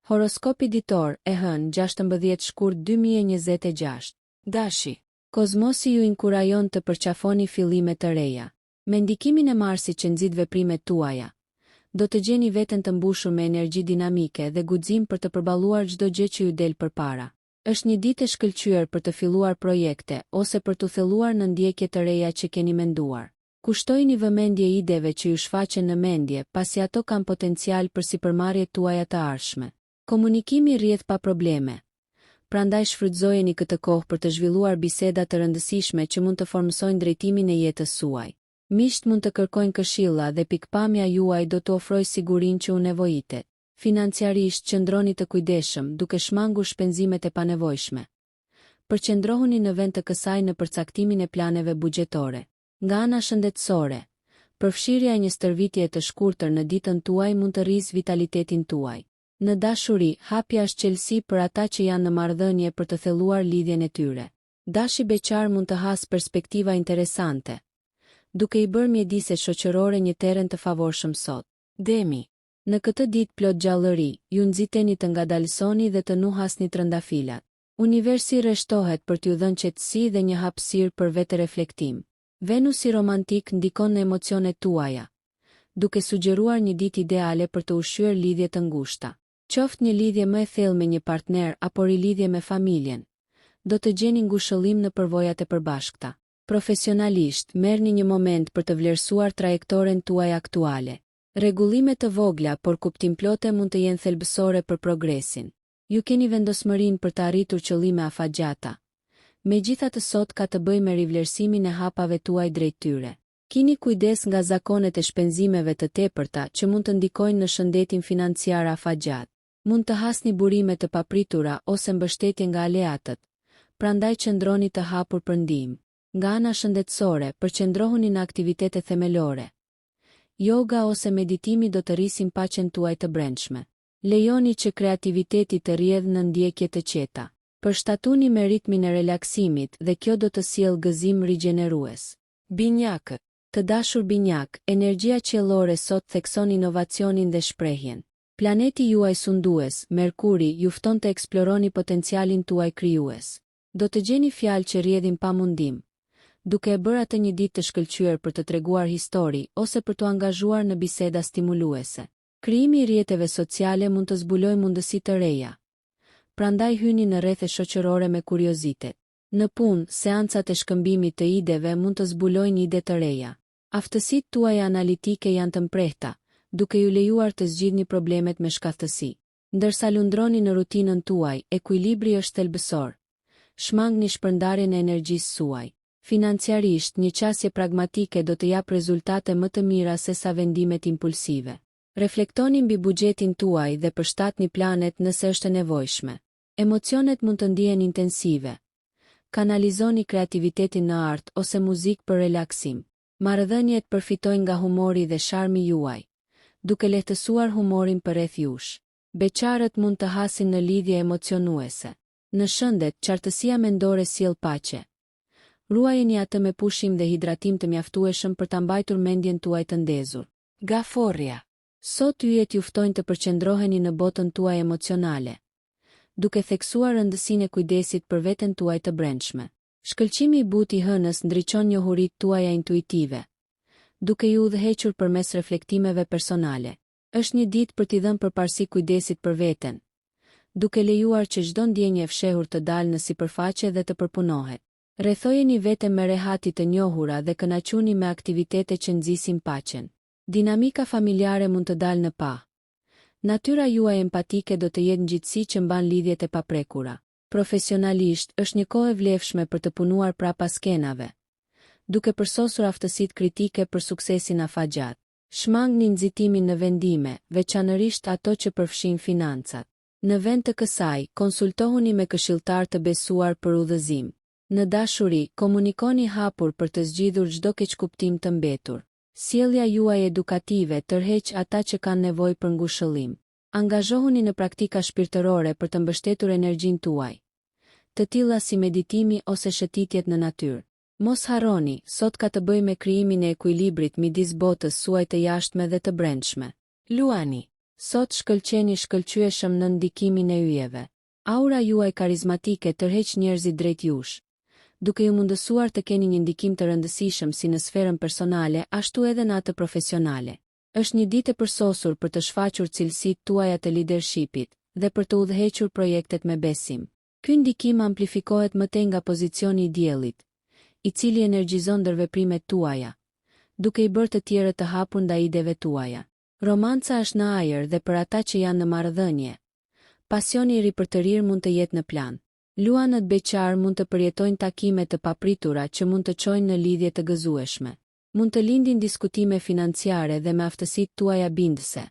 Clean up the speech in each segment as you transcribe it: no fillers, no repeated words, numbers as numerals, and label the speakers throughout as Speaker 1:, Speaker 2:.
Speaker 1: Horoskopi ditor, e hënë, 16 shkurt 2026. Dashi. Kozmosi ju inkurajon të përqafoni fillime të reja. Me ndikimin e Marsit që nxit veprimet tuaja, do të gjeni veten të mbushur me energji dinamike dhe guxim për të përballuar çdo gjë që ju del përpara. Është një ditë e shkëlqyer për të filluar projekte ose për t'u thelluar në ndjekje të reja që keni menduar. Kushtojini vëmendje ideve që ju shfaqen në mendje, pasi ato kanë potencial për sipërmarrjet tuaja të ardhshme. Komunikimi rrjedh pa probleme. Prandaj shfrytëzojeni këtë kohë për të zhvilluar biseda të rëndësishme që mund të formësojnë drejtimin e jetës suaj. Miqtë mund të kërkojnë këshilla dhe pikëpamja juaj do t'u ofrojë sigurinë që u nevojitet. Financiarisht, qëndroni të kujdesshëm, duke shmangur shpenzimet e panevojshme. Përqendrohuni në vend të kësaj në përcaktimin e planeve buxhetore. Nga ana shëndetësore, përfshirja e një stërvitjeje të shkurtër në ditën tuaj mund të rrisë vitalitetin tuaj. Në dashuri, hapja është çelësi për ata që janë në marrëdhënie për të thelluar lidhjen e tyre. Dashi beqar mund të hasë perspektiva interesante, duke i bërë mjediset shoqërore një terren të favorshëm sot. Demi. Në këtë ditë plot gjallëri, ju nxiteni të ngadalësoni dhe të nuhasni trëndafilat. Universi rreshtohet për t'ju dhënë qetësi dhe një hapësirë për vetëreflektim. Venusi romantik ndikon në emocionet tuaja, duke sugjeruar një ditë ideale për të ushqyer lidhje të ngushta. Qoftë një lidhje më e thellë me një partner apo rilidhje me familjen, do të gjeni ngushëllim në përvojat e përbashkëta. Profesionalisht, merrni një moment për të vlerësuar trajektoren tuaj aktuale. Rregullime të vogla, por kuptimplote mund të jenë thelbësore për progresin. Ju keni vendosmërinë për të arritur qëllime afatgjata. Megjithatë sot ka të bëjë me rivlerësimin e hapave tuaj drejt tyre. Kini kujdes nga zakonet e shpenzimeve të tepërta që mund të ndikojnë në shëndetin financiar afatgjatë. Mund të hasni burime të papritura ose mbështetje nga aleatët, prandaj qëndroni të hapur për ndihmë. Nga ana shëndetësore, përqendrohuni në aktivitete themelore. Yoga ose meditimi do të rrisin paqen tuaj të brendshme. Lejoni që kreativiteti të rrjedhë në ndjekje të qeta. Përshtatuni me ritmin e relaksimit dhe kjo do të sjellë gëzim rigjenerues. Binjakët. Të dashur Binjakë, energjia qiellore sot thekson inovacionin dhe shprehjen. Planeti juaj sundues, Merkuri, ju fton të eksploroni potencialin tuaj krijues. Do të gjeni fjalë që rrjedhin pa mundim, duke e bërë atë një ditë të shkëlqyer për të treguar histori ose për t'u angazhuar në biseda stimuluese. Krijimi i rrjeteve sociale mund të zbulojë mundësi të reja. Prandaj hyni në rrethe shoqërore me kuriozitet. Në punë, seancat e shkëmbimit të ideve mund të zbulojnë ide të reja. Aftësitë tuaja analitike janë të mprehta, duke ju lejuar të zgjidhni problemet me shkathtësi. Ndërsa lundroni në rutinën tuaj, ekuilibri është thelbësor. Shmangni shpërndarjen e energjisë suaj. Financiarisht, një qasje pragmatike do të japë rezultate më të mira sesa vendimet impulsive. Reflektoni mbi buxhetin tuaj dhe përshtatni planet nëse është e nevojshme. Emocionet mund të ndihen intensive. Kanalizoni kreativitetin në art ose muzikë për relaksim. Marrëdhëniet përfitojnë nga humori dhe sharmi juaj, duke lehtësuar humorin përreth jush. Beqarët mund të hasin në lidhje emocionuese. Në shëndet, qartësia mendore sjell paqe. Ruajeni atë me pushim dhe hidratim të mjaftueshëm për ta mbajtur mendjen tuaj të ndezur. Gaforrja. Sot yjet ju ftojnë të përqendroheni në botën tuaj emocionale, duke theksuar rëndësinë e kujdesit për veten tuaj të brendshme. Shkëlqimi i butë i hënës ndriçon njohuritë tuaja intuitive, duke ju udhëhequr përmes reflektimeve personale. Është një ditë për t'i dhënë përparësi kujdesit për veten, duke lejuar që çdo ndjenjë e fshehur të dalë në sipërfaqe dhe të përpunohet. Rrethojeni veten me rehati të njohura dhe kënaquni me aktivitete që nxisin paqen. Dinamika familjare mund të dalë në pah. Natyra juaj empatike do të jetë ngjitësi që mban lidhjet e paprekura. Profesionalisht, është një kohë e vlefshme për të punuar prapa skenave, duke përsosur aftësitë kritike për suksesin afatgjatë. Shmangni nxitimin në vendime, veçanërisht ato që përfshijnë financat. Në vend të kësaj, konsultohuni me këshilltarë të besuar për udhëzim. Në dashuri, komunikoni hapur për të zgjidhur çdo keqkuptim të mbetur. Sjellja juaj edukative tërheq ata që kanë nevojë për ngushëllim. Angazhohuni në praktika shpirtërore për të mbështetur energjinë tuaj, të tilla si meditimi ose shëtitjet në natyrë. Mos harroni, sot ka të bëjë me krijimin e ekuilibrit midis botës suaj të jashtme dhe të brendshme. Luani. Sot shkëlqeni shkëlqyeshëm nën ndikimin e yjeve. Aura juaj karizmatike tërheq njerëzit drejt jush, duke ju mundësuar të keni një ndikim të rëndësishëm si në sferën personale ashtu edhe në atë profesionale. Është një ditë e përsosur për të shfaqur cilësitë tuaja të lidershipit dhe për të udhëhequr projektet me besim. Ky ndikim amplifikohet më tej nga pozicioni i Diellit, i cili energjizon ndërveprimet tuaja, duke i bërë të tjerët të hapur ndaj ideve tuaja. Romanca është në ajër dhe për ata që janë në marrëdhënie, pasioni i ripërtërirë mund të jetë në plan. Luanët beqarë mund të përjetojnë takime të papritura që mund të çojnë në lidhje të gëzueshme. Mund të lindin diskutime financiare dhe me aftësitë tuaja bindëse.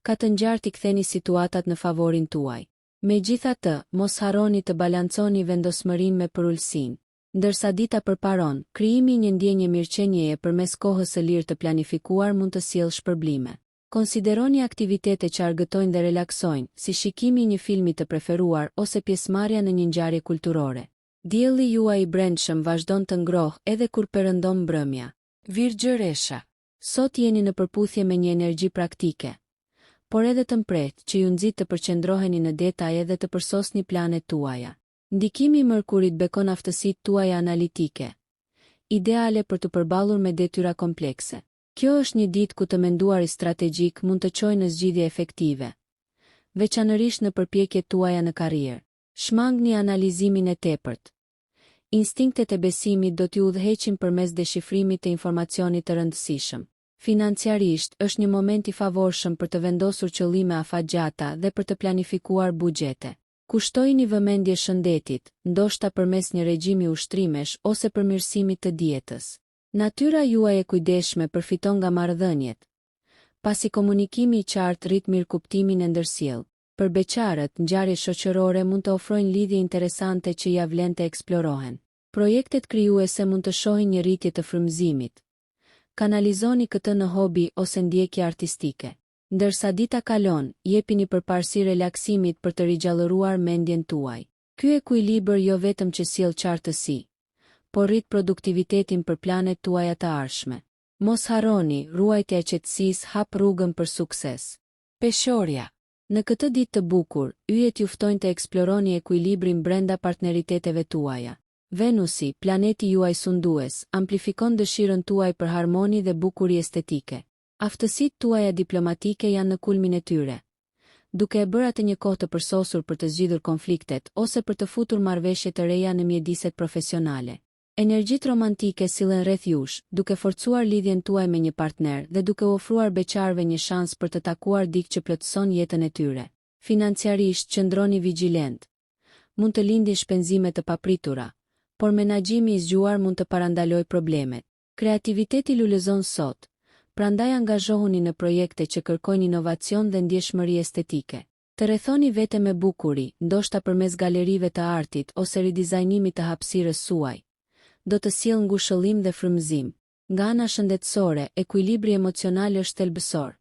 Speaker 1: Ka të ngjarë t'i ktheni situatat në favorin tuaj. Megjithatë, mos harroni të balanconi vendosmërinë me përulësinë. Ndërsa dita përparon, krijimi i një ndjenje mirëqenieje përmes kohës së lirë të planifikuar mund të sjellë shpërblime. Konsideroni aktivitete që argëtojnë dhe relaksojnë, si shikimi i një filmi të preferuar ose pjesëmarrja në një ngjarje kulturore. Dielli juaj i brendshëm vazhdon të ngrohë edhe kur perëndon mbrëmja. Virgjëresha. Sot jeni në përputhje me një energji praktike, por edhe të mprehtë, që ju nxit të përqendroheni në detaje dhe të përsosni planet tuaja. Ndikimi i Mërkurit bekon aftësitë tuaja analitike, ideale për t'u përballur me detyra komplekse. Kjo është një ditë ku të menduarit strategjik mund të çojë në zgjidhje efektive, veçanërisht në përpjekjet tuaja në karrierë. Shmangni analizimin e tepërt. Instinktet e besimit do t'ju udhëheqin përmes deshifrimit të informacionit të rëndësishëm. Financiarisht, është një moment i favorshëm për të vendosur qëllime afatgjata dhe për të planifikuar buxhete. Kushtojini vëmendje shëndetit, ndoshta përmes një regjimi ushtrimesh ose përmirësimit të dietës. Natyra juaj e kujdesshme përfiton nga marrëdhëniet, pasi komunikimi i qartë rrit mirëkuptimin e ndërsjellë. Për beqarët, ngjarjet shoqërore mund të ofrojnë lidhje interesante që ia vlen të eksplorohen. Projektet krijuese mund të shohin një rritje të frymëzimit. Kanalizoni këtë në hobi ose ndjekje artistike. Ndërsa dita kalon, jepini përparësi relaksimit për të rigjallëruar mendjen tuaj. Ky ekuilibër jo vetëm që sjell qartësi, por rrit produktivitetin për planet tuaja të ardhshme. Mos harroni, ruajtja e qetësisë hap rrugën për sukses. Peshorja. Në këtë ditë të bukur, yjet ju ftojnë të eksploroni ekuilibrin brenda partneriteteve tuaja. Venusi, planeti juaj sundues, amplifikon dëshirën tuaj për harmoni dhe bukuri estetike. Aftësitë tuaja diplomatike janë në kulmin e tyre, duke e bërë atë një kohë të përsosur për të zgjidhur konfliktet ose për të futur marrëveshje të reja në mjediset profesionale. Energjitë romantike sillen rreth jush, duke forcuar lidhjen tuaj me një partner dhe duke u ofruar beqarëve një shans për të takuar dikë që plotëson jetën e tyre. Financiarisht, qëndroni vigjilentë. Mund të lindin shpenzime të papritura, por menaxhimi i zgjuar mund të parandalojë problemet. Kreativiteti lulëzon sot, prandaj angazhohuni në projekte që kërkojnë inovacion dhe ndjeshmëri estetike. Të rrethoni veten me bukuri, ndoshta përmes galerive të artit ose ridizajnimit të hapësirës suaj, do të sjellë ngushëllim dhe frymëzim. Nga ana shëndetësore, ekuilibri emocional është thelbësor.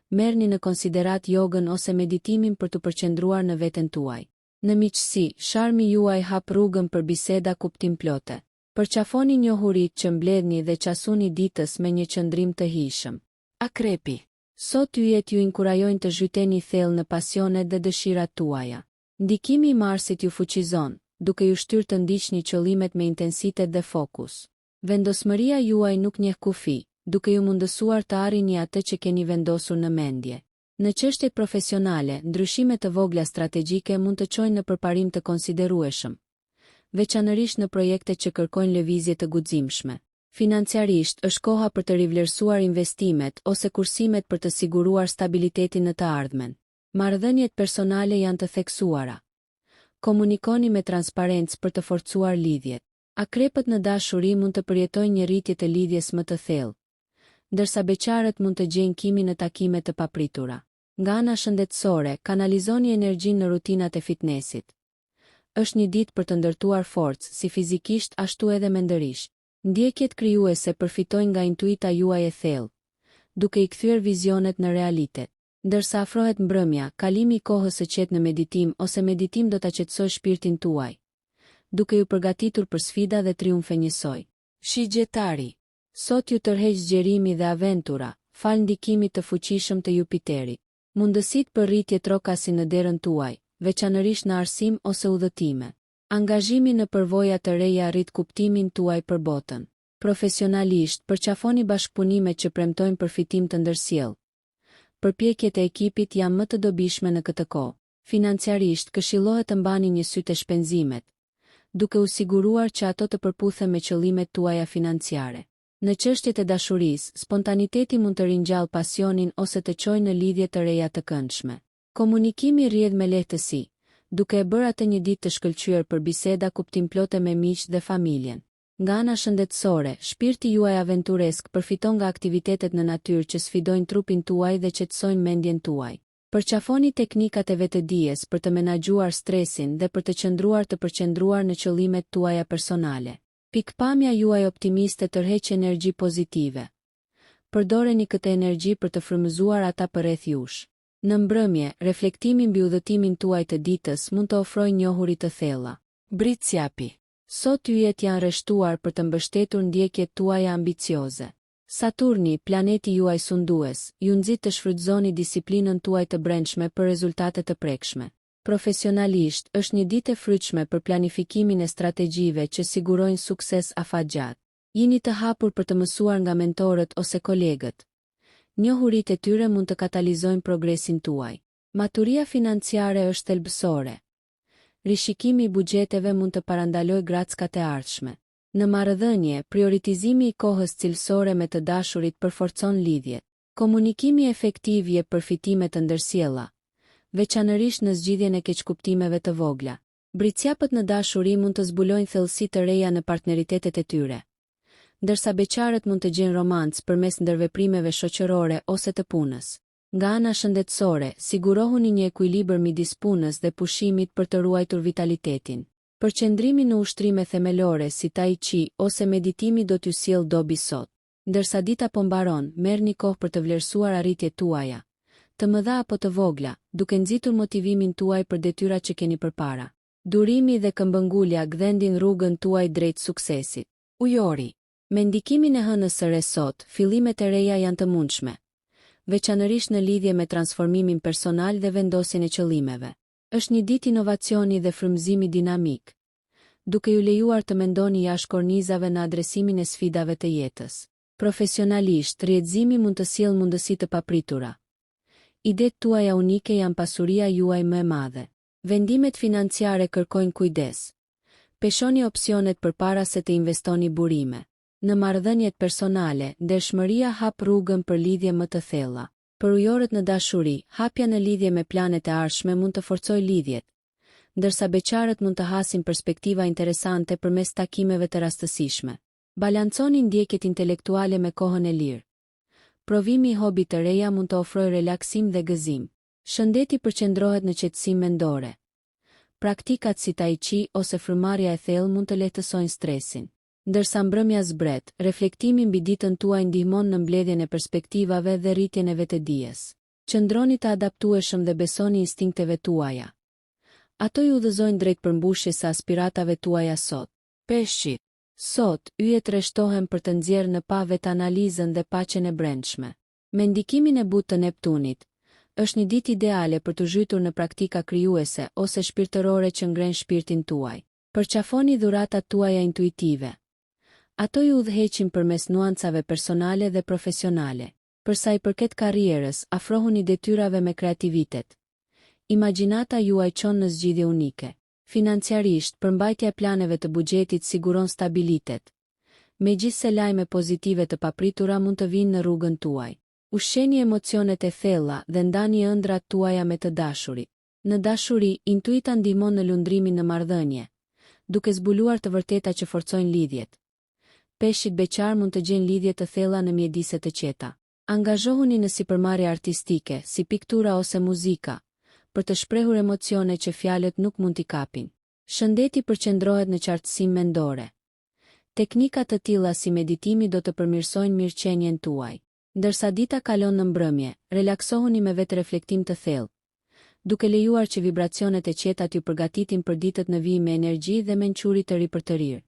Speaker 1: Merrni në konsideratë jogën ose meditimin për t'u përqendruar në veten tuaj. Në miqësi, sharmi juaj hap rrugën për biseda kuptimplote. Përqafoni njohuritë që mbledhni dhe qasuni ditës me një qëndrim të hijshëm. Akrepi. Sot yjet ju inkurajojnë të zhyteni thellë në pasionet dhe dëshirat tuaja. Ndikimi i Marsit ju fuqizon, duke ju shtyrë të ndiqni qëllimet me intensitet dhe fokus. Vendosmëria juaj nuk njeh kufi, duke ju mundësuar të arrini atë që keni vendosur në mendje. Në çështjet profesionale, ndryshime të vogla strategjike mund të çojnë në përparim të konsiderueshëm, veçanërisht në projektet që kërkojnë lëvizje të guximshme. Financiarisht, është koha për të rivlerësuar investimet ose kursimet për të siguruar stabilitetin në të ardhmen. Marrëdhëniet personale janë të theksuara. Komunikoni me transparencë për të forcuar lidhjet. Akrepët në dashuri mund të përjetojnë një rritje të lidhjes më të thellë, ndërsa beqarët mund të gjejnë kimi në takime të papritura. Nga ana shëndetësore, kanalizoni energjinë në rutinat e fitnesit. Është një ditë për të ndërtuar forcë, si fizikisht ashtu edhe mendërisht. Ndjekjet krijuese përfitojnë nga intuita juaj e thellë, duke i kthyer vizionet në realitet. Ndërsa afrohet mbrëmja, kalimi i kohës së qetë në meditim ose meditim do ta qetësojë shpirtin tuaj, duke ju përgatitur për sfida dhe triumfe njësoj. Shigjetari. Sot ju tërheq zgjerimi dhe aventura, falë ndikimit të fuqishëm të Jupiterit. Mundësitë për rritje trokasin në derën tuaj, veçanërisht në arsim ose udhëtime. Angazhimi në përvoja të reja rrit kuptimin tuaj për botën. Profesionalisht, përqafoni bashkëpunimet që premtojnë përfitim të ndërsjellë. Përpjekjet e ekipit janë më të dobishme në këtë kohë. Financiarisht, këshillohet të mbani një sy te shpenzimet, duke u siguruar që ato të përputhen me qëllimet tuaja financiare. Në çështjet e dashurisë, spontaniteti mund të ringjallë pasionin ose të çojë në lidhje të reja të këndshme. Komunikimi rrjedh me lehtësi, duke e bërë atë një ditë të shkëlqyer për biseda kuptimplote me miqtë dhe familjen. Nga ana shëndetësore, shpirti juaj aventuresk përfiton nga aktivitetet në natyrë që sfidojnë trupin tuaj dhe qetësojnë mendjen tuaj. Përqafoni teknikat e vetëdijes për të menaxhuar stresin dhe për të qëndruar të përqendruar në qëllimet tuaja personale. Pikëpamja juaj optimiste tërheq energji pozitive. Përdoreni këtë energji për të frymëzuar ata përreth jush. Në mbrëmje, reflektimi mbi udhëtimin tuaj të ditës mund të ofrojë njohuri të thella. Bricjapi. Sot yjet janë rreshtuar për të mbështetur ndjekjet tuaja ambicioze. Saturni, planeti juaj sundues, ju nxit të shfrytëzoni disiplinën tuaj të brendshme për rezultate të prekshme. Profesionalisht, është një ditë e frytshme për planifikimin e strategjive që sigurojnë sukses afatgjatë. Jini të hapur për të mësuar nga mentorët ose kolegët. Njohuritë e tyre mund të katalizojnë progresin tuaj. Maturia financiare është thelbësore. Rishikimi i buxheteve mund të parandalojë grackat e ardhshme. Në marrëdhënie, prioritizimi i kohës cilësore me të dashurit përforcon lidhjet. Komunikimi efektiv jep përfitime të ndërsjella, veçanërisht në zgjidhjen e keqkuptimeve të vogla. Bricjapët në dashuri mund të zbulojnë thellësi të reja në partneritetet e tyre, ndërsa beqarët mund të gjejnë romancë përmes ndërveprimeve shoqërore ose të punës. Nga ana shëndetësore, sigurohuni një ekuilibër midis punës dhe pushimit për të ruajtur vitalitetin. Përqendrimi në ushtrime themelore si tai chi ose meditimi do t'ju sjellë dobi sot. Ndërsa dita po mbaron, merrni kohë për të vlerësuar arritjet tuaja, të mëdha apo të vogla, duke nxitur motivimin tuaj për detyrat që keni përpara. Durimi dhe këmbëngulja gdhendin rrugën tuaj drejt suksesit. Ujori. Me ndikimin e hënës së re sot, fillimet e reja janë të mundshme, veçanërisht në lidhje me transformimin personal dhe vendosjen e qëllimeve. Është një ditë inovacioni dhe frymëzimi dinamik, duke ju lejuar të mendoni jashtë kornizave në adresimin e sfidave të jetës. Profesionalisht, rrjetëzimi mund të sjellë mundësi të papritura. Idetë tuaja unike janë pasuria juaj më e madhe. Vendimet financiare kërkojnë kujdes. Peshoni opsionet përpara se të investoni burime. Në marrëdhëniet personale, ndershmëria hap rrugën për lidhje më të thella. Për ujorët në dashuri, hapja në lidhje me planet e ardhshme mund të forcojë lidhjet, ndërsa beqarët mund të hasin perspektiva interesante përmes takimeve të rastësishme. Balanconi ndjekjet intelektuale me kohën e lirë. Provimi i hobi të reja mund të ofrojë relaksim dhe gëzim. Shëndeti përqendrohet në qetësinë mendore. Praktikat si tai chi ose frymëmarrja e thellë mund të lehtësojnë stresin. Ndërsa mbrëmja zbret, reflektimi mbi ditën tuaj ndihmon në mbledhjen e perspektivave dhe rritjen e vetëdijes. Qëndroni të adaptueshëm dhe besoni instinkteve tuaja. Ato ju udhëzojnë drejt përmbushjes së aspiratave tuaja sot. Peshqit. Sot, yjet rreshtohen për të nxjerrë në pah vetanalizën dhe paqen e brendshme. Me ndikimin e butë të Neptunit, është një ditë ideale për t'u zhytur në praktika krijuese ose shpirtërore që ngrenë shpirtin tuaj. Përqafoni dhuratat tuaja intuitive. Ato ju udhëheqin përmes nuancave personale dhe profesionale. Për sa i përket karrierës, afrohuni detyrave me kreativitet. Imagjinata juaj çon në zgjidhje unike. Financiarisht, përmbajtja e planeve të buxhetit siguron stabilitet. Megjithëse lajme pozitive të papritura mund të vijnë në rrugën tuaj. Ushqeni emocionet e thella dhe ndani ëndrrat tuaja me të dashurit. Në dashuri, intuita ndihmon në lundrimin në marrëdhënie, duke zbuluar të vërteta që forcojnë lidhjet. Peshqit beqarë mund të gjejnë lidhje të thella në mjedise të qeta. Angazhohuni në sipërmarrje artistike, si piktura ose muzika, për të shprehur emocione që fjalët nuk mund t'i kapin. Shëndeti përqendrohet në qartësinë mendore. Teknika të tilla si meditimi do të përmirësojnë mirëqenien tuaj. Ndërsa dita kalon në mbrëmje, relaksohuni me vetëreflektim të thellë, duke lejuar që vibracionet e qeta t'ju përgatitin për ditët në vijim me energji dhe mençuri të ripërtërirë.